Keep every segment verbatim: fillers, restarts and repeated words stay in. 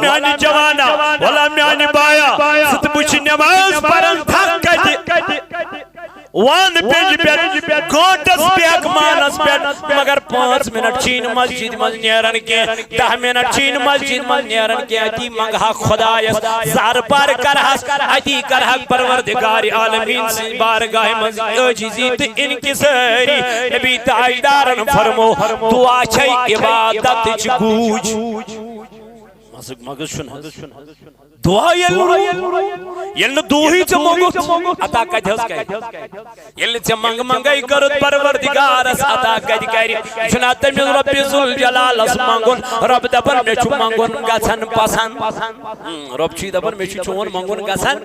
میانہِ جوانا، ولا میانہِ بایا، ژٕ تہٕ بہٕ چھِ نماز پران، تھکھ کتہِ؟ وان پیٚنجہِ پٮ۪ٹھ، گٲنٹس بیٚہکھ مانس پٮ۪ٹھ، مگر پانٛژھ منٹ چھِی نہٕ مسجد منٛز نیران کینٛہہ، دَہ منٹ چھِی نہٕ مسجد منٛز نیران کینٛہہ۔ اتی منگہٕ ہا خدایس، زارٕ پار کرہس، اتی کرہکھ پروردگار عالمین سٕنٛز بارگاہ منٛز عٲجزی تہٕ انکساری۔ نبی تاجدارن فرمو، دعا چھے عبادتٕچ گوٗج۔ مزٕ، مغز چھُنہٕ۔ دعا ییٚلہِ نہٕ، ییٚلہِ نہٕ دُہٕے ژےٚ موٚنگُتھ، عطا کتہِ حظ کرِ؟ ییٚلہِ نہٕ ژےٚ منٛگہٕ منٛگے کٔرٕتھ پروردگارس، عطا کتہِ کرِ؟ یہِ چھُنہ تٔمِس رۄبِ ذوالجلالس منٛگُن؟ رۄب دپان، مےٚ چھُ منٛگُن گژھان پسند۔ ہم، رۄب چھُے دپان، مےٚ چھُ چون منٛگُن گژھان،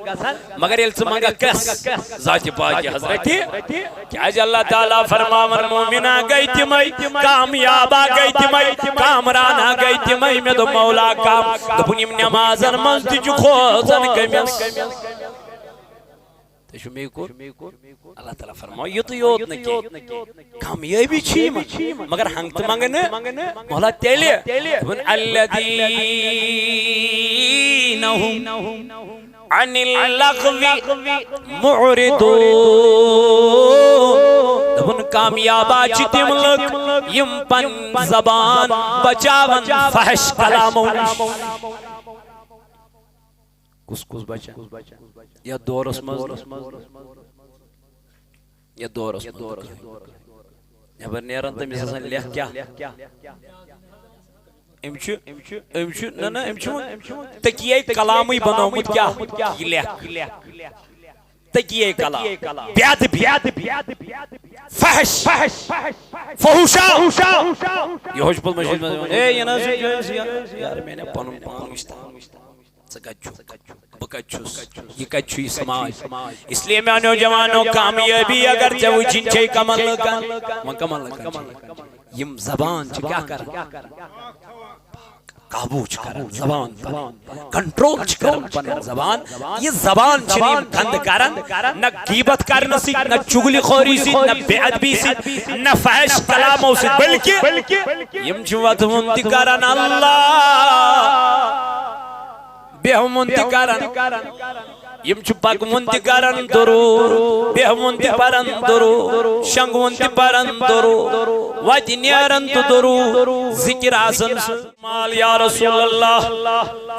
مگر ییٚلہِ ژٕ منٛگکھ کس؟ ذاتِ پاکِ حضرتِ۔ کیازِ اللہ تعالیٰ فرماوان، مومنا گٔے تِمے، کامیابا گٔے تِمے، کامرانا گٔے تِمے۔ مےٚ دوٚپ، مولا کم؟ دوٚپُن، یِم نمازن منٛز تہِ چھِ کھوژان کٔمِس؟ تُہۍ چھِو مے کوٚر؟ اللہ تعالیٰ فرماو، یُتُے یوت نہٕ کینٛہہ، کامیٲبی چھِ یِمن، مگر ہنٛگ تہٕ منٛگہٕ نہٕ۔ مولا تیٚلہِ، دوٚپُن، الذین هم عن اللغو معرضون۔ دوٚپُن، کامیابا چھِ تِم لُکھ یِم پنٕنۍ زبان بچاون فحش کلامو نِش۔ کُس کُس بچان یتھ دورس منٛز؟ یتھ دورس منٛز نٮ۪بر نیران تٔمِس آسان لیکھ کیٛاہ؟ أمۍ چھُ، أمۍ چھُ، نہ، نہ، أمۍ چھُ وۄنۍ تقیہ کلامٕے بنومُت کیٛاہ؟ یہِ لیکھ۔ تقیہ کلام۔ بے ادبی۔ فحش۔ فحوشا۔ یہِ حُجبُل مجید منٛز وَنان، اے، یہِ نہ حظ چھُ جٲیِز، یار، یار، مےٚ نہ پنُن پان وٕچھتہٕ۔ ژٕ کتہِ چھُکھ؟ بہٕ کتہِ چھُس؟ یہِ کتہِ چھُ یہِ سماج؟ اس لیے میانیو جوانو، کامیٲبی اگر ژےٚ وٕچھِنۍ چھے کمن لُکن، وۄنۍ کمن لُکن چھے؟ یِم زبان چھِ کیٛاہ کران؟ قابو چھِ کران زبان پر، کنٹرول چھِ کران پنٕنۍ زبان۔ یہِ زبان چھِنہٕ یِم گنٛد کران، نہ غیبت کرنہٕ سۭتۍ، نہ چُغلہِ خوری سۭتۍ، نہ بے ادبی سۭتۍ، نہ فحش کلامو سۭتۍ، بلکہِ یِم چھِ وَدوُن تہِ کران اللہ، بیہوُن تہِ کران۔ یِم چھِ پکوُن تہِ کران دروٗر، بیہوُن تہِ پران دروٗر، شۄنگوُن تہِ پران دروٗر، وتہِ نیران تہِ دروٗر، ذِکِر آسان سُہ۔ مال یا رسول اللہ،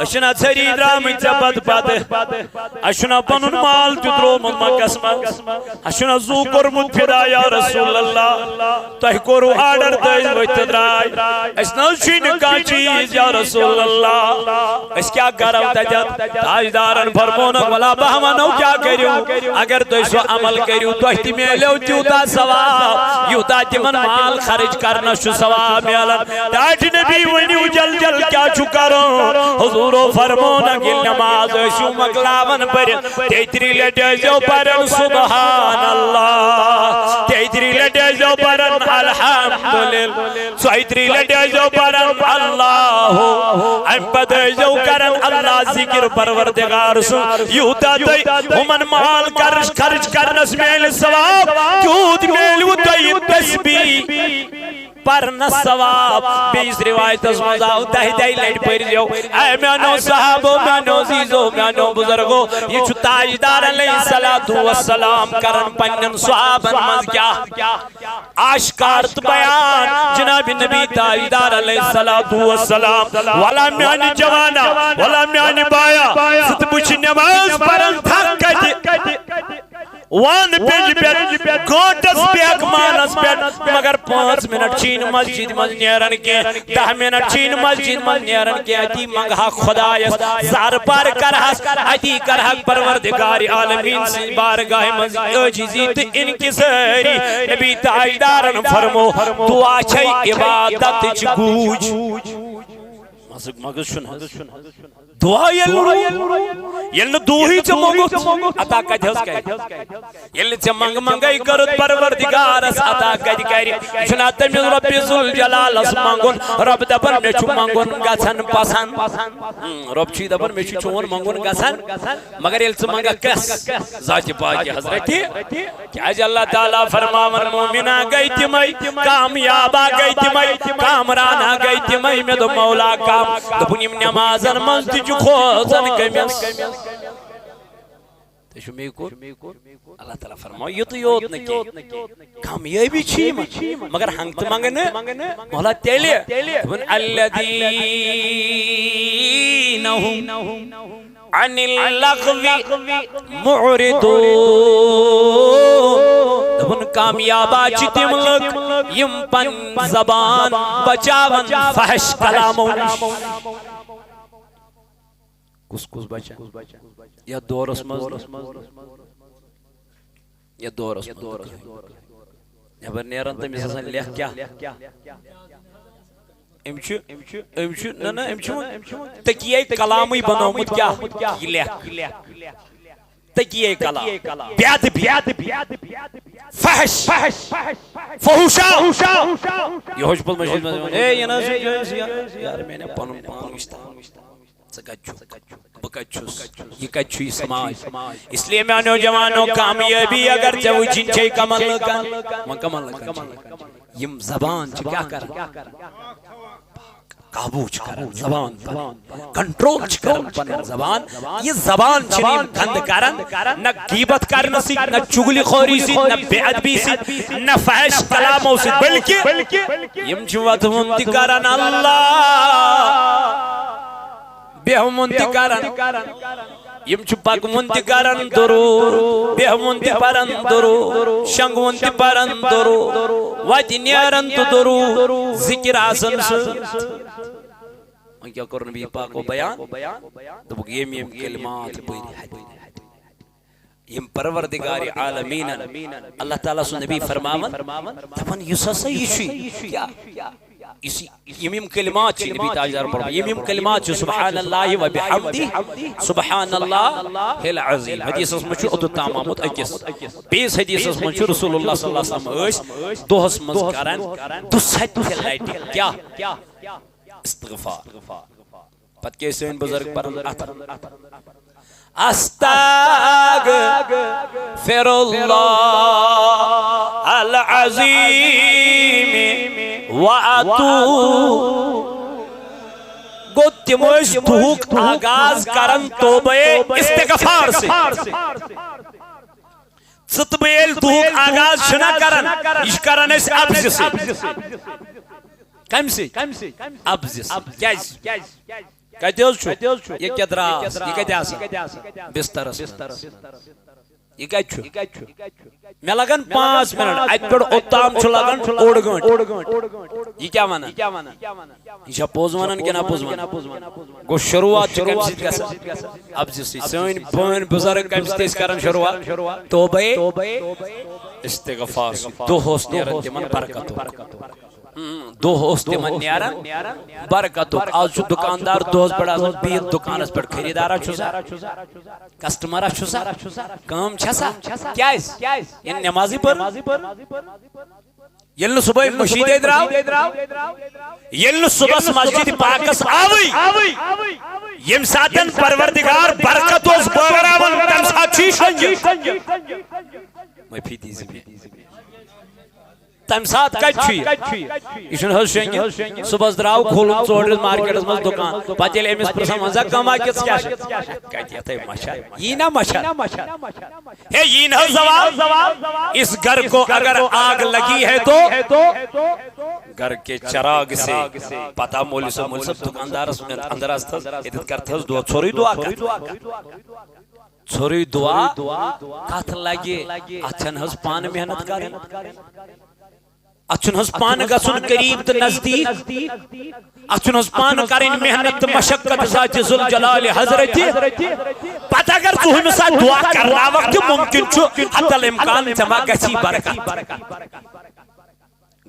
أسۍ چھِنہ ژھٔری درٛامٕتۍ ژےٚ پتہٕ پتہٕ، اَسہِ چھُنہ پنُن مال تہِ ترٛوومُت مکس منٛز، اَسہِ چھُنہ زُو کوٚرمُت فدا یا رسول اللہ۔ تۄہہِ کوٚروٕ آرڈر، تُہۍ ؤتھۍ تہٕ درٛاے۔ أسۍ نہ حظ چھُے نہٕ کانٛہہ چیٖز یا رسول اللہ۔ أسۍ کیٛاہ کرو تتٮ۪تھ؟ تاجدارن فرمونکھ، ولا بہٕ ہا ونو کیٛاہ کٔرِو۔ اگر تُہۍ سُہ عمل کٔرِو، تۄہہِ تہِ میلیو تیوٗتاہ ثواب، یوٗتاہ تِمن مال خرٕچ کرنس چھُ ثواب میلان۔ ٹاٹھۍ نبی ؤنِو جل جل کیٛاہ چھُ کرُن؟ حضوٗرو فرمونکھ، ییٚلہِ نماز ٲسِو مۄکلاوان پٔرِتھ، تیٚترِ لٹہِ ٲسۍزیو پران سبحان اللہ، تیٚترِ لٹہِ ٲسۍزیو پران الحمدللہ، ژۄیترِ لٹہِ ٲسۍزیو پران اللہ۔ امہِ پتہٕ ٲسۍزیو کران اللہ ذکر پروردگار سُنٛد۔ یوٗتاہ تۄہہِ یِمن مال خرٕچ، خرٕچ کرنس میلہِ ثواب، تیوٗت میلوٕ تۄہہِ تسبیح پرنس ثواب۔ بیٚیِس روایتس منٛز آو، دَہہِ دَہہِ لٹہِ پٔرۍزیو۔ اے میانیو صحابو، میانیو عزیزو، میانیو بزرگو، یہِ چھُ تاجدار علیہ الصلوۃ والسلام کران پننٮ۪ن صحابن منٛز کیٛاہ؟ آشکار تہٕ بیان۔ جناب نبی تاجدار علیہ الصلوۃ والسلام، ولا میانہِ جوانا، ولا میانہِ بایا، ژٕ تہٕ بہٕ چھِ نماز پران، تھکھ کتہِ؟ وان پیٚنجہِ پٮ۪ٹھ، گٲنٹس بیٚہکھ مانس پٮ۪ٹھ، مگر پانٛژھ منٹ چھِی نہٕ مسجد منٛز نیران کینٛہہ، دَہ منٹ چھِی نہٕ مسجد منٛز نیران کینٛہہ۔ اتی منگہٕ ہا خدایس، زارٕ پار کرہس، اتی کرہکھ پروردگار عالمین سٕنٛزِ بارگاہہِ منٛز عٲجزی تہٕ انکساری۔ نبی تاجدارن فرمو، دعا چھے عبادتٕچ گوٗج۔ مزٕ، مغز چھُنہٕ۔ دعا ییٚلہِ نہٕ، ییٚلہِ نہٕ دُہٕے ژےٚ موٚنگُتھ، عطا کتہِ حظ کرِ؟ ییٚلہِ نہٕ ژےٚ منٛگہٕ منٛگے کٔرٕتھ پروردگارس، عطا کتہِ کرِ؟ یہِ چھُنہ تٔمِس رۄبِ ذوالجلالس منٛگُن؟ رۄب دپان، مےٚ چھُ منٛگُن گژھان پسند۔ ہم، رۄب چھُے دپان، مےٚ چھُ چون منٛگُن گژھان، مگر ییٚلہِ ژٕ منٛگکھ کس؟ ذاتِ پاکِ حضرتِ۔ کیازِ اللہ تعالیٰ فرماوان، مومنا گٔے تِمے، کامیابا گٔے تِمے، کامرانا گٔے تِمے۔ مےٚ دوٚپ، مولا، دوٚپُن، یِم نٮ۪مازن منٛز تہِ چھِ کھوژان کٔمِس؟ تُہۍ چھِو مے کوٚر؟ اللہ تعالیٰ فرماو، یُتُے یوت نہٕ کینٛہہ، کامیٲبی چھِ یِمن، مگر ہنٛگ تہٕ منٛگہٕ نہٕ۔ مولا تیٚلہِ، دوٚپُن، الذین هم عن اللغو معرضون۔ دوٚپُن، کامیابا چھِ تِم لُکھ، یِم پنٕنۍ زبان بچاون فحش کلامو نِش۔ کُس کُس بچان یتھ دورس منٛز؟ یتھ دورس منٛز نٮ۪بر نیران تٔمِس آسان لیکھ کیٛاہ؟ أمۍ چھُ، أمۍ چھُ، نہ، نہ، أمۍ چھُ وۄنۍ تقیہ کلامٕے بنومُت کیٛاہ؟ یہِ لیکھ۔ تقیہ کلام۔ بے ادبی۔ فحش۔ فحوشا۔ یہِ ہوٚچھ پتہٕ مٔشیٖد منٛز یِوان۔ اے، یہِ نہ حظ چھُ، یہِ حظ چھُ، یار، مےٚ نہ پنُن پان وٕچھتہٕ۔ ژٕ کتہِ چھُکھ؟ بہٕ کتہِ چھُس؟ یہِ کتہِ چھُ یہِ سماج؟ اس لیے میانیو جوانو، کامیٲبی اگر ژےٚ وٕچھِنۍ چھے کمن لُکن، وۄنۍ کمن لُکن چھے؟ یِم زبان چھِ کیٛاہ کران؟ قابو چھِ کران زبان پر، کنٹرول چھِ کران پنٕنۍ زبان۔ یہِ زبان چھِنہٕ یِم گنٛد کران، نہ غیبت کرنہٕ سۭتۍ، نہ چُغلی خوری سۭتۍ، نہ بے ادبی سۭتۍ، نہ فحش کلامو سۭتۍ، بلکہِ یِم چھِ وَدُن تہِ کران اللہ، بیہوُن تہِ کران۔ یِم چھِ پکوُن تہِ کران درود، بیہوُن تہِ پران درود، شۄنگوُن تہِ پران درود، وتہِ نیران تہٕ درود، ذکر آسان سۭتۍ۔ وۄنۍ کیٛاہ کوٚر نبی پاکو بیان؟ دوٚپُکھ، یِم یِم کلمات بٔرۍ ہتہِ۔ یِم پروردگار عالمینن، اللہ تعالیٰ سُنٛد نبی فرماوان، دپان، یُس ہسا یہِ چھُ، کیٛاہ؟ یُس یہِ، یِم یِم کلمات چھِ نبی تاجدار پرماوان، یِم یِم کلمات چھِ، سبحان اللہ و بحمدہ، سبحان اللہ العظیم۔ حدیثس منٛز چھُ اوٚتتھ تام آمُت أکِس۔ بیٚیِس حدیثس منٛز چھُ رسول اللہ صلی اللہ علیہ وسلم ٲسۍ دۄہس منٛز کران دُسَتہِ لٹہِ۔ کیٛاہ؟ استغفار۔ پتہٕ کیٛاہ ٲسۍ سٲنۍ بُزرگ پران؟ اتھ۔ استغفر اللہ العظیم و اتوب۔ گوٚو، تِم ٲسۍ دُہُک آغاز کران توبہ استغفار سۭتۍ۔ ژٕ تہٕ بہٕ ییٚلہِ دُہُک آغاز چھِنہ کران، یہِ چھِ کران أسۍ اَپزِ سۭتۍ۔ کَمہِ سۭتۍ؟ اَپزِ سۭتۍ۔ کیٛازِ؟ کَتہِ حظ چھُ؟ یہِ کیٛاہ دراس؟ یہِ کَتہِ آسان؟ بسترس منٛز۔ یہِ کَتہِ چھُ؟ مےٚ لگن پانٛژھ منٹ، اَتہِ پٮ۪ٹھ اوٚتام چھُ لگان اوٚڑ گٲنٛٹہٕ۔ یہِ کیٛاہ وَنان؟ یہِ چھا پوٚز وَنان کِنہٕ اَپُز وَنان؟ گوٚو، شروٗعات چھِ کَمہِ سۭتۍ گژھان؟ اَپزِ سۭتۍ۔ سٲنۍ پرٛٲنۍ بُزرگ کَمہِ سۭتۍ ٲسۍ کران شروٗعات؟ توبے استغفار سۭتۍ۔ دۄہ اوس نیران تِمن برکتُک۔ ہم، دۄہ اوس تِمن نیران برکتُک۔ آز چھُ دُکاندار دۄہس پٮ۪ٹھ آسان بِہِتھ دُکانس پٮ۪ٹھ، خریٖدارا چھُ سا، کسٹمرا چھُ سا، کٲم چھےٚ سا؟ کیٛازِ؟ ییٚلہِ نٮ۪مازٕے پٔر۔ ییٚلہِ نہٕ صُبحٲے مٔشیٖدے درٛاو، ییٚلہِ نہٕ صُبحس مسجد پاکس آوٕے، ییٚمہِ ساتن پروردگار برکت اوس بٲگراوان، تمہِ ساتہٕ چھُ یہِ شۄنٛگِتھ۔ معٲفی دیٖزِ مےٚ۔ تمہِ ساتہٕ کتہِ چھُ یہِ؟ یہِ چھُنہٕ حظ شۄنٛگِتھ۔ صُبحس درٛاو، کھولُن ژوٗنٛٹھِس مارکیٹس منٛز دُکان۔ پتہٕ ییٚلہِ أمِس پرٛژھان، وۄنۍ زن کما کِژھ کیٛاہ چھِ؟ کتہِ یتھے مچھر؟ یی نا مچھر؟ ہے، یی نہ حظ زوال۔ اس گھر کو اگر آگ لگی ہے تو گھر کے چراغ سے پتہ۔ مولوی صٲب، مولوی صٲب، دُکاندارس اندر آس تھز، ییٚتٮ۪تھ کر تھز دعا، ژھورُے دعا کر۔ ژھورُے دعا کتھ لگہِ؟ اتھ چھنہٕ حظ پانہٕ محنت کرٕنۍ؟ اتھ چھُنہٕ حظ پانہٕ گژھُن قریب تہٕ نزدیٖک؟ اتھ چھُنہٕ حظ پانہٕ کرٕنۍ محنت تہٕ مشقت ذاتِ ذوالجلالِ حضرتِ؟ پتہٕ اگر ژٕ ہُمہِ ساتہٕ دعا کرناوکھ تہِ ممکن چھُ، حتی الامکان ژےٚ ما گژھی برکت۔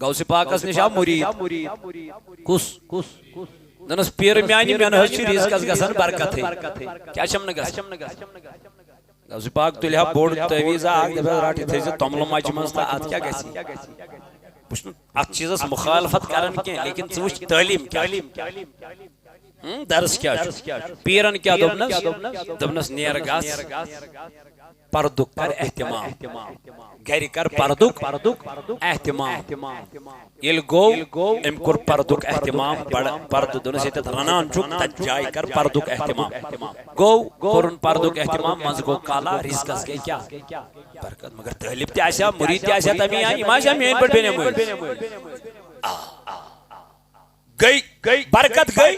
غوث پاکس نِش آو مُریٖد۔ کُس؟ دوٚپنس، پیٖرٕ میانہِ، مےٚ نہٕ حظ چھِ رِزقس گژھان برکتٕے۔ کیٛاہ چھَم نہٕ گژھان؟ غوث پاک تُلہِ ہا بوٚڑ تعویٖذہ اکھ، دَپہِ ہا، رَٹ یِتھَے زِ توٚملہٕ مَچہِ منٛز تہٕ اَتھ کیٛاہ گژھِ؟ بہٕ چھُس نہٕ اَتھ چیٖزَس مُخالفت کران کینٛہہ، لیکن ژٕ وٕچھ تعلیٖم کیٛاہ چھِ۔ ہم، درس کیٛاہ چھُ؟ پیٖرن کیٛاہ دوٚپنس؟ دوٚپنس، "نیر گژھ، پردُک کر اہتمام، گرِ کر پردُک اہتمام۔" ییٚلہِ گوٚو، أمۍ کوٚر پردُک اہتمام، بڑٕ پردٕ دوٚپنس، "ییٚتٮ۪تھ رنان چھُکھ، تتھ جایہِ کر پردُک اہتمام۔" گوٚو، کوٚرُن پردُک اہتمام، منٛزٕ گوٚو کالا، رزقس گٔے کیٛاہ؟ برکت۔ مگر طٲلب تہِ آسہِ ہا، مُریٖد تہِ آسہِ ہا تَمی آیہِ، یِم آسہِ ہا میٛٲنۍ پٲٹھۍ بے نمٲز۔ گٔے، برکت گٔے،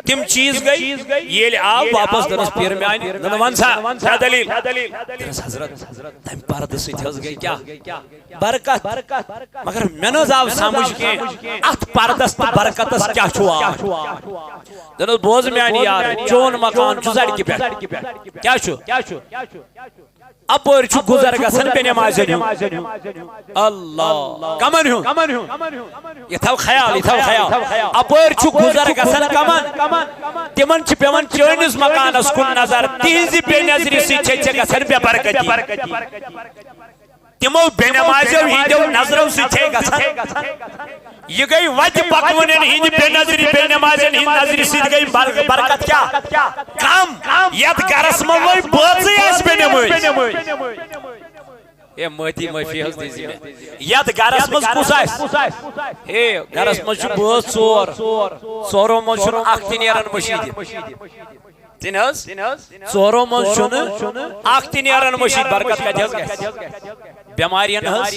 تِم چیٖز گٔے۔ ییٚلہِ آو واپس، دوٚپنس، "پیر میانہِ، نُنہٕ وَن سا، کیٛاہ دٔلیٖل؟" دوٚپنس، "حضرت، تَمہِ پردٕ سۭتۍ حظ گٔے کیٛاہ؟ برکت۔ مگر مےٚ نہٕ حظ آو سمجھ کینٛہہ، اتھ پردس تہٕ برکتس کیٛاہ چھُ آو؟" دوٚپنس، "بوز میانہِ یار، چون مکان چھُ سڑکہِ پٮ۪ٹھ۔ کیٛاہ چھُ؟ اپٲرۍ چھُ گُزر گژھان بے نمازٮ۪ن ہُنٛد۔" اللہ۔ کمن ہُنٛد؟ یہِ تھاو خیال، یہِ تھاو خیال۔ اپٲرۍ چھُ گُزر گژھان کمن؟ تِمن چھِ پٮ۪وان چٲنِس مکانس کُن نظر۔ تِہنٛزِ بے نظری سۭتۍ چھے ژےٚ گژھان بے برکتی۔ تِمو بے نمازیو ہٕنٛدیو نظرو سۭتۍ چھے گژھان۔ یہِ گٔے وتہِ پکوٕنٮ۪ن ہٕنٛدِ بے نظری، بے نمازٮ۪ن ہٕنٛدِ نظرِ سۭتۍ گٔے بر-، برکت کیٛاہ؟ کم۔ یتھ گرس منٛز وۄنۍ بٲژٕے آسہِ بے نمٲز۔ ہے، معٲفی، معٲفی حظ دیٖزِ مےٚ۔ یتھ گرس منٛز کُس آسہِ؟ ہے، گرس منٛز چھُ بٲژ ژور۔ ژورو منٛز چھُنہٕ اکھ تہِ نیران مٔشیٖدِ۔ تہِ نہٕ حظ؟ ژورو منٛز چھُنہٕ اکھ تہِ نیران مٔشیٖدِ۔ برکت کتہِ حظ گژھِ؟ بٮ۪مارٮ۪ن ہٕنٛز؟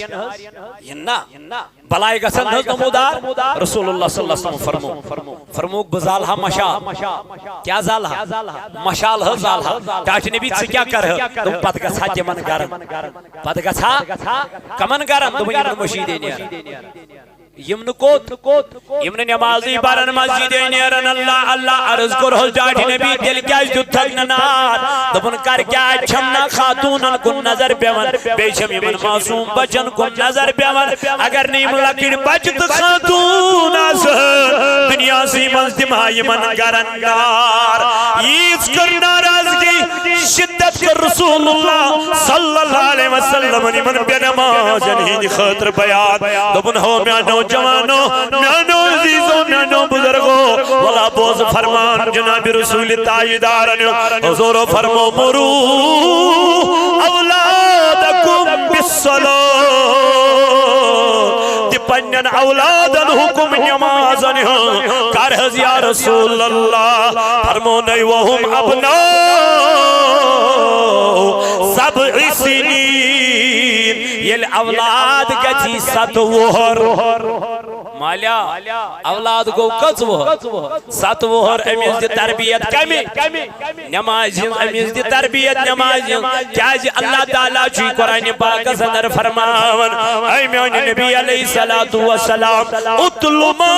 یہِ نہ۔ بلاے گژھن نہٕ حظ نمودار۔ رسول اللہ صلی اللہ علیہ وسلم فرمو، فرمووُکھ، "بہٕ زالہٕ ہا مشال۔" کیٛاہ زالہٕ ہا؟ مشال حظ زالہٕ ہا۔ ٹاٹھہِ نبی، ژٕ کیٛاہ کرٕ ہا؟ دوٚپُن، "پتہٕ گژھٕ ہا تِمن گرن۔" پتہٕ گژھٕ ہا کمن گرن؟ دوٚپُن، "یِم نہٕ مٔشیٖدے نیرن۔" یِم نہٕ کوٚت؟ یِم نہٕ نمازٕے پرن، مسجدے نیرن، اللہ اللہ عرض کوٚر حض ٹاٹھہِ نبی، "تیٚلہِ کیٛازِ دیُتتھکھ نہٕ نار؟" دوٚپُن، "کر کیٛازِ چھَم نہ خاتوٗنن کُن نظر پٮ۪وان، بیٚیہِ چھَم یِمن معصوٗم بچن کُن نظر پٮ۪وان۔ اگر نہٕ یِم لۄکٕٹۍ بچہٕ تہٕ خاتوٗن آسہٕ ہن دُنیاہسٕے منٛز، دِمہٕ ہا یِمن گرن نار۔" ییٖژ کٔر ناراضگی، شدت کٔر رسول اللہ صلی اللہ علیہ وسلمن یِمن بے نمازن ہٕنٛدِ خٲطرٕ بیان۔ دوٚپُن، ہو میانیو جوانو، میانیو عزیزو، میانیو بزرگو، ولا بوز فرمان جناب رسول تاجدارن۔ حضور فرمو، مرو اولادکم بالصلاۃ۔ دِ پننٮ۪ن اولادن حکم نمازن ہُنٛد۔ کر حض یا رسول اللہ؟ فرمو، نَے وَهُمْ أَبْنَاءُ سَبْعِ سِنِينَ۔ ییٚلہِ اولاد گژھی ستہٕ وُہر۔ مالیا، اولاد گوٚو کٔژ وُہر؟ ستہٕ وُہر۔ أمِس دِ تربیت کمہِ؟ نمازِ ہٕنٛز۔ أمِس دِ تربیت نمازِ ہٕنٛز۔ کیازِ اللہ تعالیٰ چھُ قرآن پاکس اندر فرماوان، اے میانہِ نبی علیہ الصلوۃ والسلام، اتل ما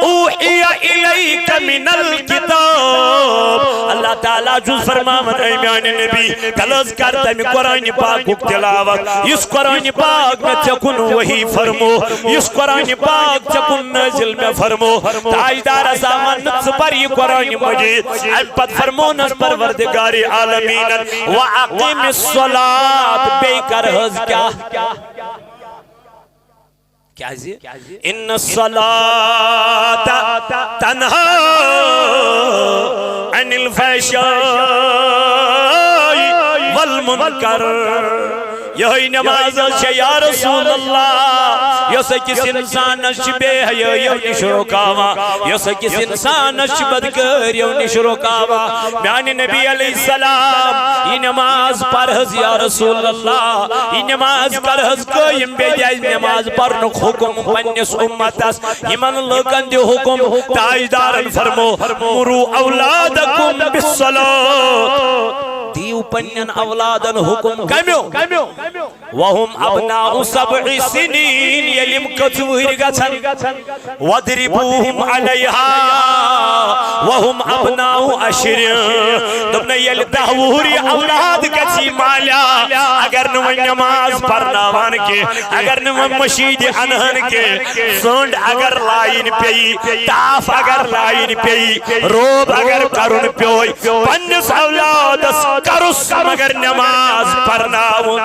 اوحی الیک من الکتاب۔ اللہ تعالیٰ چھُ فرماوان، اے میانہِ نبی، تیٚلہِ حض کر تمہِ قرآن پاکُک تلاوت، یُس قرآن پاک مےٚ ژےٚ کُن وحی فرمو، یُس قرآن پاک ژےٚ کُن نازل مےٚ فرمو۔ تاجدار، ژٕ وَن نہٕ، ژٕ پر یہِ قرآن مجید۔ امہِ پتہٕ فرمونس پروردگار عالمینن، واقم الصلاۃ، بیٚیہِ کر حض کیٛاہ؟ کیازِ؟ ان الصلاۃ تنہا عن الفحشاء والمنکر۔ یہے نماز حض چھے یا رسول اللہ، یۄس أکِس انسانس چھِ بے حیٲیو نِش رُکاوان، یۄس أکِس انسانس چھِ بدکٲریو نِش رُکاوان۔ میانہِ نبی علیہ السلام، یہِ نماز پر حض یا رسول اللہ، یہِ نماز کر حض قٲیِم، بیٚیہِ دِ اَسہِ نماز پرنُک حُکم پننِس اُمتس، یِمن لوٗکن دِ حُکم۔ تاجدارن فرمو، مرو اولادکم بالصلاۃ۔ دِیِو پننٮ۪ن اولادن حُکم۔ کمیو؟ وهم ابناء سبع سنین، ییٚلہِ یِم کٔژ وُہٕرۍ گژھن، واضربوهم علیہا وهم ابناء عشر۔ دوٚپنَے، ییٚلہِ دَہ وُہُر یہِ اولاد گژھی مالیا، اگر نہٕ وۄنۍ نماز پرناوان کینٛہہ، اگر نہٕ وۄنۍ مٔشیٖدِ انہَن کینٛہہ، سٔنٛڈ اگر لایِن پیٚیہِ، تاپھ اگر لایِن پیٚیہِ، روب اگر کرُن پیوٚو، پننِس اولادس کرُس مگر نماز پرناوُن۔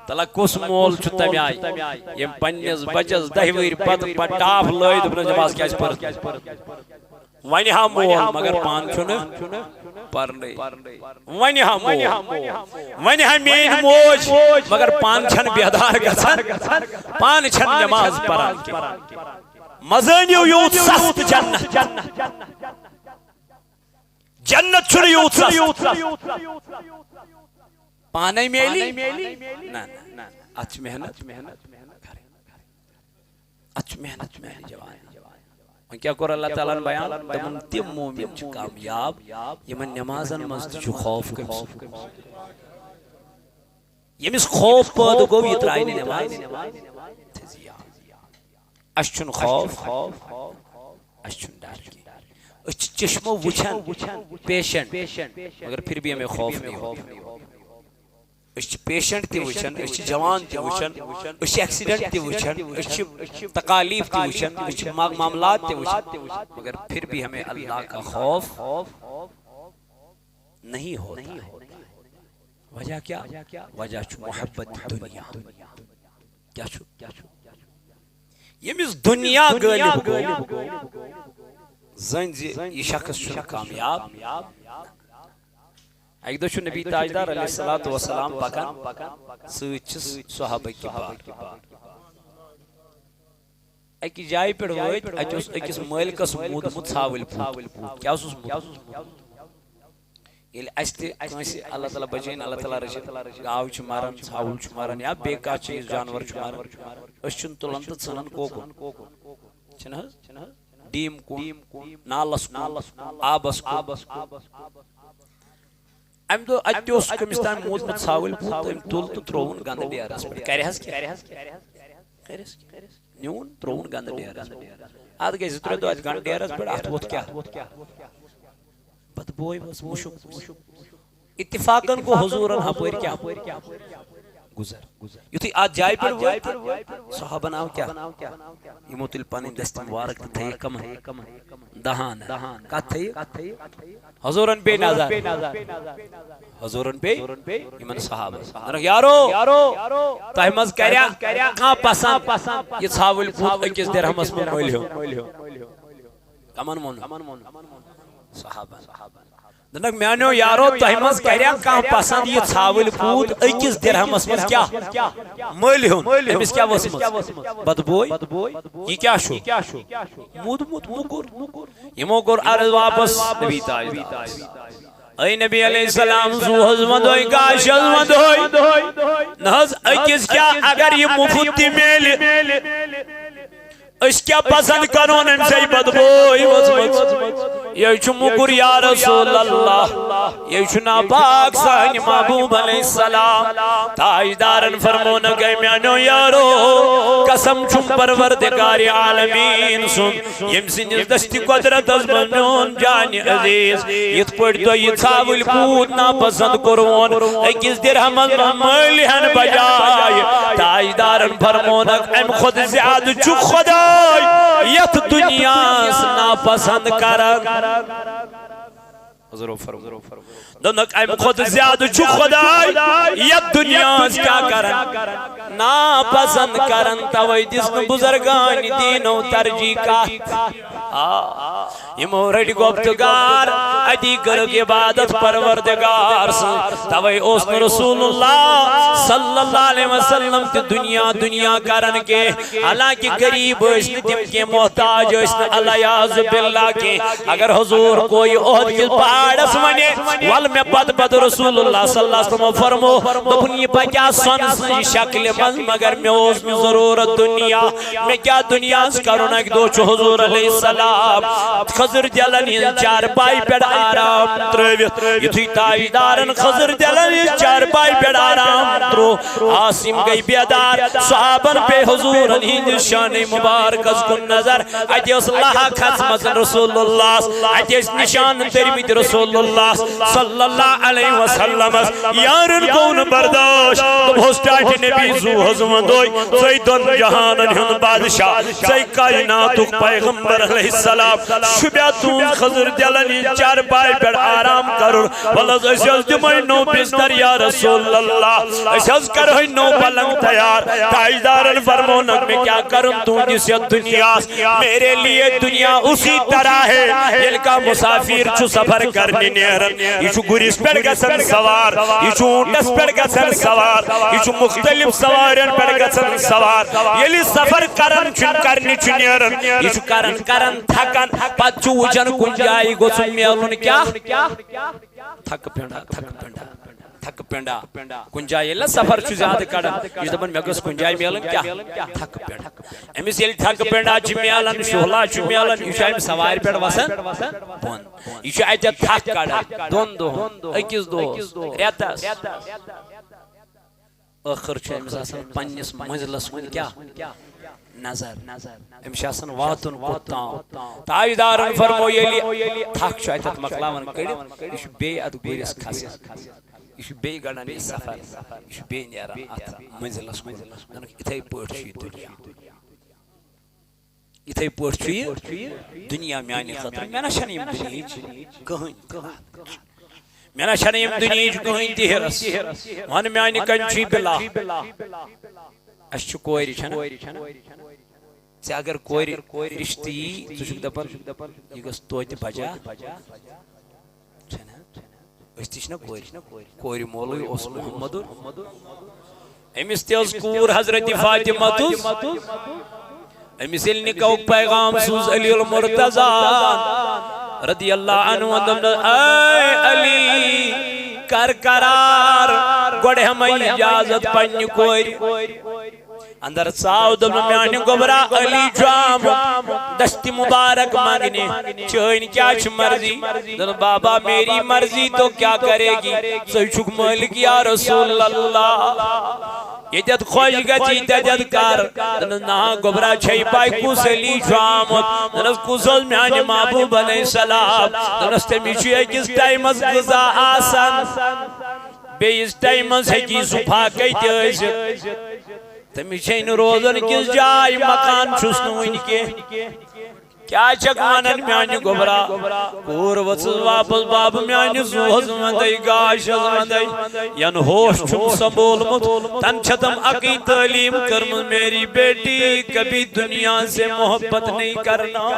تلا کُس مول چھُ تمہِ آیہِ، ییٚمۍ پننِس بچس دَہہِ وٕہٕرۍ پتہٕ پتہٕ ٹاپھ لٲے، دوٚپنس، نماز کیازِ پٔرٕتھ؟ وۄنۍ ہا مول، مگر پانہٕ چھُنہٕ پرنٕے۔ وۄنۍ ہا مول، وۄنۍ ہا میٲنۍ موج، مگر پانہٕ چھَنہٕ بیدار گژھان، پانہٕ چھَنہٕ نماز پران کینٛہہ۔ مزٲنِو یوٗت سخت جنت۔ جنت چھُنہٕ یوٗت سخت۔ پانے میلی؟ نہ، نہ، نہ۔ اتھ چھِ محنت۔ اتھ چھِ محنت، میانہِ جوان۔ وۄنۍ کیٛاہ کوٚر اللہ تعالیٰ ہن بیان؟ دوٚپُن، تِم مومن چھِ کامیاب، یِمن نمازن منٛز تہِ چھُ خوف کٔمۍ سُنٛد۔ ییٚمِس خوف پٲدٕ گوٚو، یہِ ترٛایہِ نہٕ نماز۔ اَسہِ چھُنہٕ خوف، اَسہِ چھُنہٕ ڈر کینٛہہ۔ أسۍ چھِ چشمو وٕچھان پیشنٹ، مگر پھر بھی ہمیں خوف نہیں ہوتا۔ أسۍ چھِ پیشنٹ تہِ وٕچھان، أسۍ چھِ جوان تہِ وٕچھان، أسۍ چھِ ایکسیڈنٹ تہِ وٕچھان، أسۍ چھِ تکالیف تہِ وٕچھان، أسۍ چھِ ما-، معاملات تہِ وٕچھان، مگر پھر بھی ہمیں اللہ کا خوف نہیں ہوتا ہے۔ وجہ کیا؟ وجہ چھُ محبت دنیا۔ کیا چھُ؟ ییٚمِس دنیا غٲلب گوٚو، زٲنۍ زِ یہِ شخص چھُنہٕ کامیاب۔ اکہِ دۄہ چھُ نبی تاجدار علیہ الصلوۃ والسلام پکان، سۭتۍ چھِس صحابہ کبار۔ اکہِ جایہِ پٮ۪ٹھ وٲتۍ، اتہِ اوس أکِس مٲلکس موٗدمُت ژھاوٕلۍ پوٗت۔ کیٛاہ اوسُس موٗدمُت؟ ییٚلہِ اَسہِ تہِ کٲنٛسہِ اللہ تعالیٰ بچٲیِن، اللہ تعالیٰ رٔچھِن، گاو چھِ مران، ژھاوُل چھُ مران یا بیٚیہِ کانٛہہ چیٖز، جانور چھُ مران، أسۍ چھِنہٕ تُلان تہٕ ژھٕنان کوکُن، چھِنہٕ حظ؟ ڈیم کُن، نالس کُن، آبس کُن۔ امہِ دۄہ اتہِ تہِ اوس کٔمِس تام موٗدمُت ژھاوٕلۍ پوٗت، تٔمۍ تُل تہٕ ترٛووُن گنٛدٕ ڈیرس پٮ۪ٹھ۔ کرِ حظ کیٛاہ؟ کرِ حظ کیٛاہ؟ نیوٗن ترٛووُن گنٛدٕ ڈیرس۔ اتھ گٔے زٕ ترٛےٚ دۄہ اتہِ گنٛدٕ ڈیرس پٮ۪ٹھ، اتھ ووٚتھ کیٛاہ؟ بدبوے ؤژھ، مُشُک۔ اتفاقن گوٚو حضوٗرن ہپٲرۍ کیٛاہ؟ گُزر۔ یُتھُے اتھ جایہِ پٮ۪ٹھ وٲتۍ، صحابن آو کیٛاہ؟ یِمو تُلۍ پنٕنۍ دستہِ مبارک تہٕ تھٲیِکھ کمن؟ دہان۔ کتھ تھٲیِکھ؟ حضوٗرن پیٚیہِ نظر۔ حضوٗرن پیٚیہِ یِمن صحابن۔ دوٚپُکھ، یارو، تۄہہِ منٛز کریا کانٛہہ پسند یہِ ژھاوٕلۍ پوٗت أکِس درہمس منٛز مٔلۍ ہیوٚن؟ کمن ووٚن؟ صحابن۔ دوٚپنکھ، میانیو یارو، تۄہہِ منٛز کریا کانٛہہ پسند یہِ ژھاوٕلۍ پوٗت أکِس درہمس منٛز کیٛاہ؟ مٔلۍ ہیوٚن۔ أمِس کیٛاہ ؤژھمٕژ؟ بدبوے۔ یہِ کیٛاہ چھُ؟ موٗدمُت موٚکُر۔ یِمو کوٚر عرض واپس نبی تاجدارس۔ اے نبی علیہ السلام، زُو حظ وندوے، گاش حظ وندوے۔ نہ حظ، أکِس کیٛاہ، اگر یہِ مُفت تہِ میلہِ، أسۍ کیٛاہ پسند کرون أمۍ سٕے بدبوے ؤژھمٕژ؟ یہِ چھُ موٚکُر یا رسول اللہ، یہِ چھُ ناپاک سانہِ محبوب علیہ السلام۔ تاجدارن فرموونکھ، اے میانیو یارو، قسم چھُم پروردگار عالمین سُنٛد، ییٚمۍ سٕنٛدِس دستِ قۄدرتس منٛز میون جانِ عزیز، یِتھ پٲٹھۍ تۄہہِ یہِ ژھاوٕلۍ پوٗت ناپسنٛد کوٚروُن، أکِس درہمس منٛز مٔلۍ ہٮ۪نہٕ بجایہِ تاجدارن فرموونکھ، امہِ کھۄتہٕ زیادٕ چھُ خۄداے یتھ دُنیاہس ناپسنٛد کران۔ حضور فرموو۔ دوٚپنکھ، امہِ کھۄتہٕ زیادٕ چھُ خۄداے یتھ دُنیاہس کیٛاہ کران؟ ناپسنٛد کران۔ توے دِژ نہٕ بُزرگانِ دیٖنو ترجیح کتھ۔ آ، یِمو رٔٹۍ گۄپتہٕ گار، اتی کٔرٕکھ عبادت پروردگار سٕنٛز۔ توے اوس نہٕ رسول اللہ صلی اللہ علیہ وسلم تہِ دُنیا دُنیا کران کینٛہہ۔ حالانکہ غریب ٲسۍ نہٕ تِم کینٛہہ، محتاج ٲسۍ نہٕ العیاذ باللہ کینٛہہ۔ اگر حضور کوہِ احد کِس پہاڑس ونہِ، ول مےٚ پتہٕ پتہٕ رسول اللہ صلی اللہ علیہ وسلم فرمو، دوٚپُن، یہِ پکیٛاہ سۄنہٕ سٕنٛزِ شکلہِ منٛز، مگر مےٚ اوس نہٕ ضروٗرت دُنیا، مےٚ کیٛاہ دُنیاہس کرُن؟ اکہِ دۄہ چھُ حضور علیہ السلام خضر دِلن ہٕنٛز چارپایہِ پٮ۪ٹھ آرام ترٲوِتھ، یُتھُے تاجدارن خضر دِلن ہٕنٛز چارپایہِ پٮ۪ٹھ آرام ترٛوو، آس یِم گٔے بیدار۔ صحابن پیٚیہِ حضوٗرن ہٕنٛدِس شانہِ مُبارکس کُن نظر۔ اَتہِ ٲس لَہہ کھژمٕژ رسول اللہ، اَتہِ ٲسۍ نِشان تٔرمٕتۍ رسول اللہ صلی اللہ علیہ وسلمس۔ یارن گوٚو نہٕ برداشت، دوٚپہوس، ٹاٹھہِ نبی زُو حظ وندوے، ژے دۄن جہانن ہُنٛد بادشاہ، ژے کائناتُک پیغمبر علیہ السلام، شوٗبیا تُہنٛز خضر دِلن ہٕنٛز چار چارپایہِ پٮ۪ٹھ آرام کرُن۔ وَلہٕ حظ، أسۍ حظ دِمے نوٚو بستر یا رسول اللہ، أسۍ حظ کرہے نوٚو پلنگ تیار۔ تاجدارن فرمونکھ، مےٚ کیٛاہ کرُن تُہنٛدِس یتھ دُنیاہس؟ میرے لیے دنیا اسی طرح ہے، ییٚلہِ کانٛہہ مسافر چھُ سفر کرنہِ نیران، یہِ چھُ گُرِس پٮ۪ٹھ گژھان سوار، یہِ چھُ اوٗنٹس پٮ۪ٹھ گژھان سوار، یہِ چھُ مختلف سوارٮ۪ن پٮ۪ٹھ گژھان سوار۔ ییٚلہِ سفر کران چھُ، کرنہِ چھُ نیران، یہِ چھُ کران کران تھکان، پتہٕ چھُ وٕچھان کُنہِ جایہِ گوٚژھُم میلُن کیٛاہ؟ تھکہٕ پٮ۪نٛڈا، تھکہٕ پٮ۪نٛڈا، تھکہٕ پٮ۪نٛڈا۔ کُنہِ جایہِ ییٚلہِ نہ سفر چھُ زیادٕ کڑان، یہِ چھُ دپان، مےٚ گٔژھ کُنہِ جایہِ میلٕنۍ کیٛاہ؟ تھکہٕ پٮ۪نٛڈا۔ أمِس ییٚلہِ تھکہٕ پٮ۪نٛڈا چھِ میلان، شُہلا چھُ میلان، یہِ چھُ امہِ سوارِ پٮ۪ٹھ وسان بۄن۔ یہِ چھُ اتہِ تھکھ کڑان دۄن دۄہن، أکِس دۄہس، رٮ۪تس۔ ٲخٕر چھُ أمِس آسان پننِس منزلس کُن کیٛاہ؟ نظر۔ أمِس چھُ آسان واتُن کوٚت تام۔ تاجدارن فرموو، ییٚلہِ تھکھ چھُ اتٮ۪تھ مۄکلاوان کٔڑِتھ، یہِ چھُ بیٚیہِ اتھ گُرِس کھسان، یہِ چھُ بیٚیہِ گڑان یہِ سفر، یہِ چھُ بیٚیہِ نیران اتھ منزلس کُن۔ دپان، یِتھے پٲٹھۍ چھُ یہِ دُنیا۔ یِتھے پٲٹھۍ چھُ یہِ دُنیا میانہِ خٲطرٕ۔ مےٚ نہ چھَنہٕ یِم دُنیاہٕچ کٕہٕنۍ تہِ۔ مےٚ نہ چھَنہٕ یِم دُنیاہٕچ کٕہٕنۍ تہِ ہِرس۔ وَن، میانہِ کنہِ چھُے بِلا۔ اَسہِ چھُ کورِ، چھَنہ؟ ژےٚ اگر کورِ رِشتہٕ یی، ژٕ چھُکھ دَپان، یہِ گٔژھ توتہِ بجا۔ چھَنہ؟ أسۍ تہِ چھِنہ کورِ۔ کورِ مولٕے اوس محمدُر۔ أمِس تہِ ٲس کوٗر حضرت فاطمہ تُس۔ أمِس ییٚلہِ نِکاحُک پیغام سوٗز علی المرتضی رضی اللہ عنہ، دوٚپنَس، اے علی، کر قرار، گۄڈٕ ہٮ۪مَے اجازت پننہِ کورِ۔ اندر ژاو، دوٚپُن، میانہِ گوٚبرا، علی چھُ آمُت دستی مبارک منگنہِ، چٲنۍ کیٛاہ چھِ مرضی؟ دوٚپُن، بابا، میری مرضی تو کیا کرے گی، ژٕ چھُکھ مٲلِک یا رسول اللہ، ییٚتٮ۪تھ خۄش گژھی تتٮ۪تھ کر۔ دوٚپُن، نہ گوٚبرا، چھے پاے کُس علی چھُ آمُت؟ دوٚپنَس، کُس حظ؟ میانہِ محبوب علیہ السلام۔ دوٚپنَس، تٔمِس چھُ أکِس ٹایمس غذا آسان، بیٚیِس ٹایمس ہیٚکہِ سُہ فاقے تہِ ٲسِتھ۔ تٔمِس چھے نہٕ روزن کِس جاے، مکان چھُس نہٕ وُنہِ کینٛہہ۔ کیٛاہ چھکھ ونان میانہِ گوٚبرا؟ کوٗر ؤژھٕس واپس، بابہٕ میانہِ زُوہس وندے، گاشس وندے، ین ہوش چھُم سنبھولمُت، تن چھتم اکٕے تعلیٖم کٔرمٕژ، میری بیٹی کبھی دنیا سے محبت نہیں کرنا۔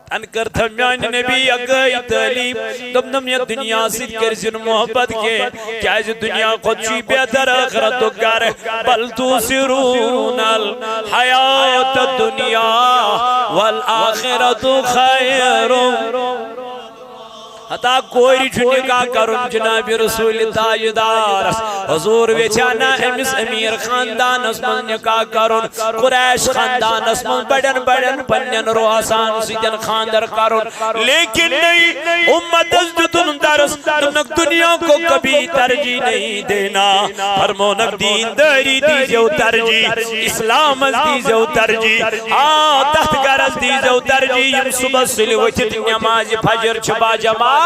تن کٔر تھا میانہِ نبی اکٲے تعلیٖم، دوٚپنم، یتھ دُنیا سۭتۍ کٔرۍ زِ نہٕ محبت کینٛہہ، کیازِ دُنیا کھۄتہٕ چھُے بہتر ٲخرتُک گرٕ۔ بل تؤثرون الحیات الدنیا والآخرۃ خیر۔ ہتا کورِ چھُ نکاح کرُن جناب رسول تاجدارس۔ حضور ویژھیٛا نا أمِس امیر خاندانس منٛز نکاح کرُن، قریش خاندانس منٛز بڑٮ۪ن بڑٮ۪ن پننٮ۪ن رؤساہن سۭتۍ خاندر کرُن، لیکن نہیں، امتس دیُتُن درس، دوٚپنکھ، دنیا کو کبھی ترجیح نہیں دینا۔ فرمونکھ، دیندٲری دیزیو ترجیح، اسلامس دیزیو ترجیح، آ، تتھ گرس دیزیو ترجیح، یِم صبحس سُلہِ ؤتھِتھ نمازِ فجر چھِ باجماعت۔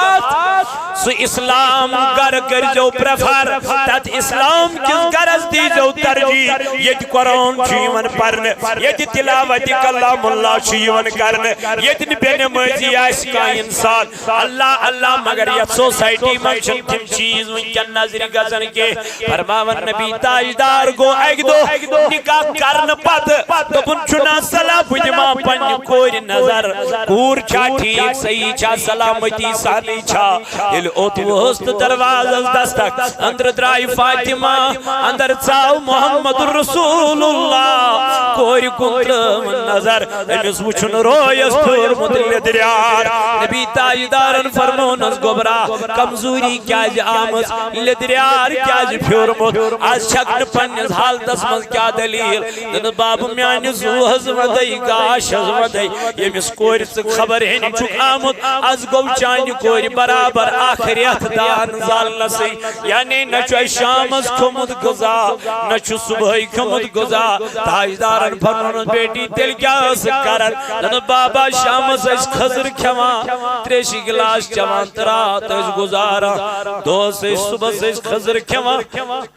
سُہ اسلام گرٕ کٔرزیو پریفر، تتھ اسلام کِس گرس دیزیو ترجیح، ییٚتہِ قرآن چھُ یِوان پرنہٕ، ییٚتہِ تلاوت کلام اللہ چھُ یِوان کرنہٕ، ییٚتہِ نہٕ بے نمٲزی آسہِ کانٛہہ انسان۔ اللہ اللہ، مگر یتھ سوسایٹی منٛز چھِنہٕ تِم چیٖز وٕنکیٚن نظرِ گژھان کینٛہہ۔ فرماوان نبی تاجدار گوٚو اکہِ دۄہ نکاح کرنہٕ پتہٕ، دوٚپُن، چھُنا صلاح بہٕ دِمہٕ ہا پننہِ کورِ نظر، کوٗر چھا ٹھیٖک، صحیح چھا، سلامتی سانٕے چھا؟ ییٚلہِ اوٚت ووٚہُس تہٕ دروازس دستک، أنٛدرٕ درٛاے فاطمہ، اندر ژاو محمد رسول اللہ، کورِ کُن ترٲوٕن نظر، أمِس وُچھُن رویس پھیورمُت لیٚدریار۔ نبی تاجدارن فرمونس، گوٚبرا، کمزوری کیازِ آمٕژ، لیٚدریار کیازِ پھیورمُت؟ از چھکھ نہٕ پننِس حالتس منٛز کیاہ دلیل؟ دوٚپنس، بابہٕ میانہِ زُوہس ودے، گاشس ودے، ییٚمِس کورِ ژٕ خبر ہیٚنہِ چھُکھ آمُت، از گوٚو چانہِ کورِ برابر اکھ رٮ۪تھ دان زالنسٕے۔ یعنی نہ چھُ اَسہِ شامس کھیوٚمُت غذا، نہ چھُ صبحٲے کھیوٚمُت غذا۔ تاجدارن فرمونس، بیٹی، تیٚلہِ کیٛاہ ٲسٕکھ کران؟ دوٚپنس، بابا، شامس ٲسۍ کھٔزٕر کھٮ۪وان، تریشہِ گلاس چٮ۪وان تہٕ راتس ٲسۍ گُزاران۔ دۄہس ٲسۍ، صُبحس ٲسۍ خٔزٕر کھٮ۪وان،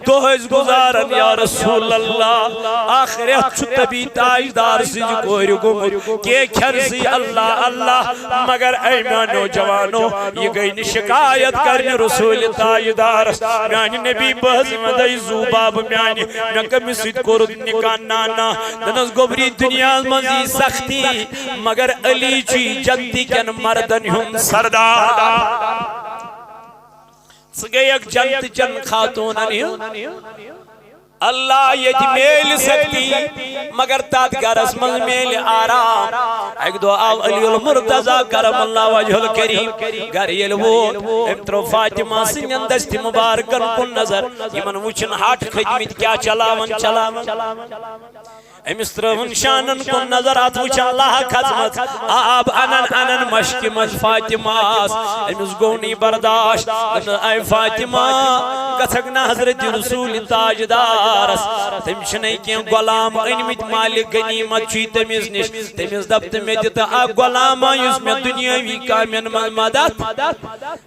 دۄہ ٲسۍ گُزاران۔ یا رسول اللہ، اکھ رٮ۪تھ چھُ طبی تاجدار سٕنٛزِ کورِ گوٚمُت، کینٛہہ کھٮ۪ن سٕے اللہ اللہ۔ مگر اے میانیو جوانو، یہِ گٔے نہٕ شکایت کرنہِ رسول تاجدارس، میانہِ نبی، بہٕ حظ یِمن دٔے زُو بابہٕ میانہِ، مےٚ کٔمِس سۭتۍ کوٚرُتھ نکاح؟ نہ نہ۔ دوٚپنس، گوٚبری، دُنیاہس منٛز یی سختی، مگر علی چھُے جنتی کٮ۪ن مردن ہُنٛد سردار۔ ژٕ گٔیَکھ جنتہٕ چٮ۪ن خاتوٗنن ہُنٛد۔ اللہ، ییٚتہِ میلہِ سختی، مگر تتھ گرس منٛز میلہِ آرام۔ اکہِ دۄہ آو علی المرتضی کرم اللہ وجہ الکریم گرٕ ییٚلہِ ووت، أمۍ ترٲو فاطمہ سٕنٛدٮ۪ن دستِ مبارکن کُن نظر، یِمن وٕچھِن ہٹھ کھٔتۍ مٕتۍ کیٛاہ چلاوان چلاوان۔ أمِس ترٲوٕن شانن کُن نظر، اتھ وٕچھان لہہ کھژمٕژ، آب انان انان مشکہِ منٛز فاطمہ آس۔ أمِس گوٚو نہٕ یہِ برداشت۔ دوٚپنس، اے فاطمہ، گژھکھ نہٕ حضرت رسول تاجدارس؟ تٔمۍ چھِنَے کینٛہہ غلام أنۍمٕتۍ، مالہِ غنیمت چھُے تٔمِس نِش۔ تٔمِس دپ تہٕ مےٚ دِ تہٕ اکھ غلامہ، یُس مےٚ دُنیٲوی کامٮ۪ن منٛز مدد۔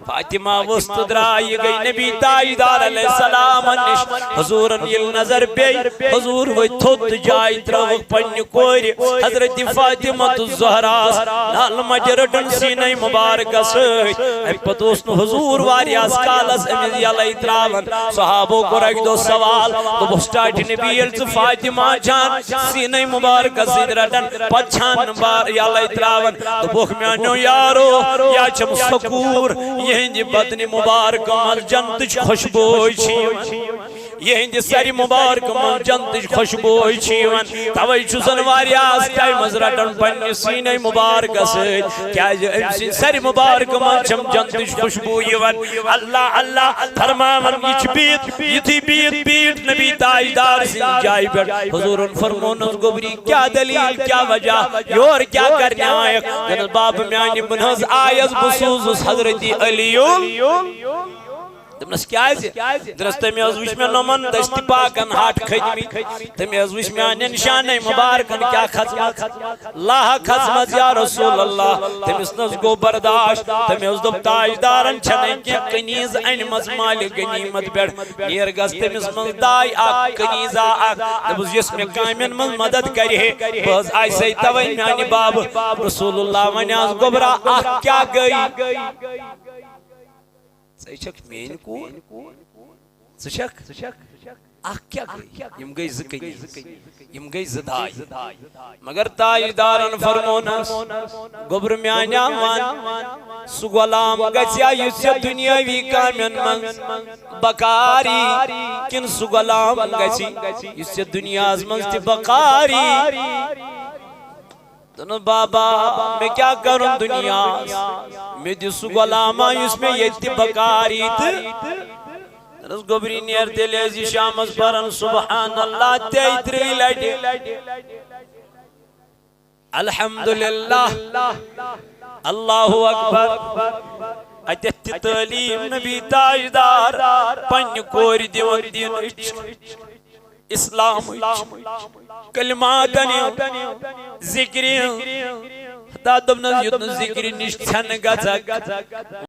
فاطمہ ؤژھ تہٕ درٛاے، یہِ گٔے نبی تاجدار علیہ السلامن نِش۔ حضوٗرن ییٚلہِ نظر پیٚیہِ، حضوٗر ؤتھۍ تھوٚد تہٕ جاے ترٲوٕکھ پننہِ کورِ حضرت فاطمہ الزہراس نالہٕ مۄنجہِ رٔٹٕن سیٖنے مبارکس سۭتۍ۔ اَمہِ پتہٕ اوس نہٕ حضوٗر واریاہس کالس أمِس یَلَے ترٛاوان۔ صحابو کوٚر اَکہِ دۄہ سوال، دوٚپُکھ، ٹاٹھہِ نبی، ییٚلہِ ژٕ فاطمہ جان سیٖنے مبارکس سۭتۍ رَٹان، پتہٕ چھان بار یَلَے ترٛاوان؟ دوٚپُکھ، میٛانیو یارو، یا چھَم سۄ کوٗر، یِہِنٛدِ بدنِ مبارکہٕ منٛز جنتٕچ خوشبوے چھِ یِوان، یِہِنٛدِ سَرِ مبارکہٕ منٛز جنتٕچ خوشبوے چھِ یِوان۔ توے چھُ زن واریاہس ٹایمس رٹان پننہِ سیٖنے مبارکس سۭتۍ، کیازِ أمۍ سٕنٛدِ سرِ مبارکہٕ منٛز چھم جنتٕچ خوشبو یِوان۔ اللہ اللہ فرماوان، یہِ چھِ بِہِتھ، یِتھُے بِہِتھ بیٖٹھ نبی تاجدار سٕنٛزِ جایہِ پٮ۪ٹھ۔ حضوٗرن فرمونس، گوٚبری، کیٛاہ دٔلیٖل، کیٛاہ وجہ؟ یور کیٛاہ کرنہِ آیکھ؟ دوٚپنس، بابہٕ میانہِ، بہٕ نہٕ حظ آیس، بہٕ سوٗزُس حضرت علی۔ دوٚپنس، کیٛازِ؟ دوٚپنس، تٔمۍ حظ وٕچھ مےٚ نۄمن دستِ پاکن ہٹھ کھٔتۍ مٕتۍ۔ تٔمۍ حظ وٕچھ میانٮ۪ن شانَے مُبارکن کیٛاہ کھژمٕژ، لاہ کھژمٕژ، یا رسول اللہ۔ تٔمِس نہ حظ گوٚو برداشت۔ تٔمۍ حظ دوٚپ، تاجدارن چھَنَے کینٛہہ کنیٖز أنۍمٕژ مالِ غنیمت پٮ۪ٹھ۔ نیر گژھ تٔمِس منٛز داے اکھ، کنیٖزا اکھ۔ دوٚپُس، یُس مےٚ کامٮ۪ن منٛز مدد کرِ ہے، بہٕ حظ آسہِ ہے توے میانہِ بابہٕ۔ رسول اللہ وَنہِ حظ، گوٚبرا، اکھ کیٛاہ گٔے؟ ژٕ چھکھ میٲنۍ کوٗر؟ ژٕ چھکھ؟ اکھ کیٛاہ گٔے؟ یِم گٔے زٕ کنیز، یِم گٔے زٕ داے۔ مگر تاجدارن فرمونس، گوٚبرٕ میانیا، وَن، سُہ غلام گژھیا یُس ژےٚ دُنیٲوی کامٮ۪ن منٛز بکار یی، کِنہٕ سُہ غلام گژھِ یُس ژےٚ دُنیاہس منٛز تہِ بکار یی؟ دوٚپنَس، بابا، مےٚ کیٛاہ کَرُن دُنیاہَس؟ مےٚ دِ سُہ غلاما یُس مےٚ ییٚتہِ تہِ بکار یی تہٕ۔ دوٚپنَس، گوٚبری، نیر تیٚلہِ ٲسۍ زِ شامَس پَران سبحان اللہ تیٚیہِ ترٛیٚیہِ لَٹہِ۔ الحمدللہ، اللہ اکبر۔ اَتٮ۪تھ تہِ تعلیٖم نبی تاجدار پننہِ کورِ دِوان دِنٕچ۔ اسلامٕچ، کلماتن ہٕنٛز، ذکرِ ہٕنٛز۔ حتیٰ دوٚپنس، یوٚت نہٕ ذکرِ نِش ژھٮ۪نہٕ گژھکھ،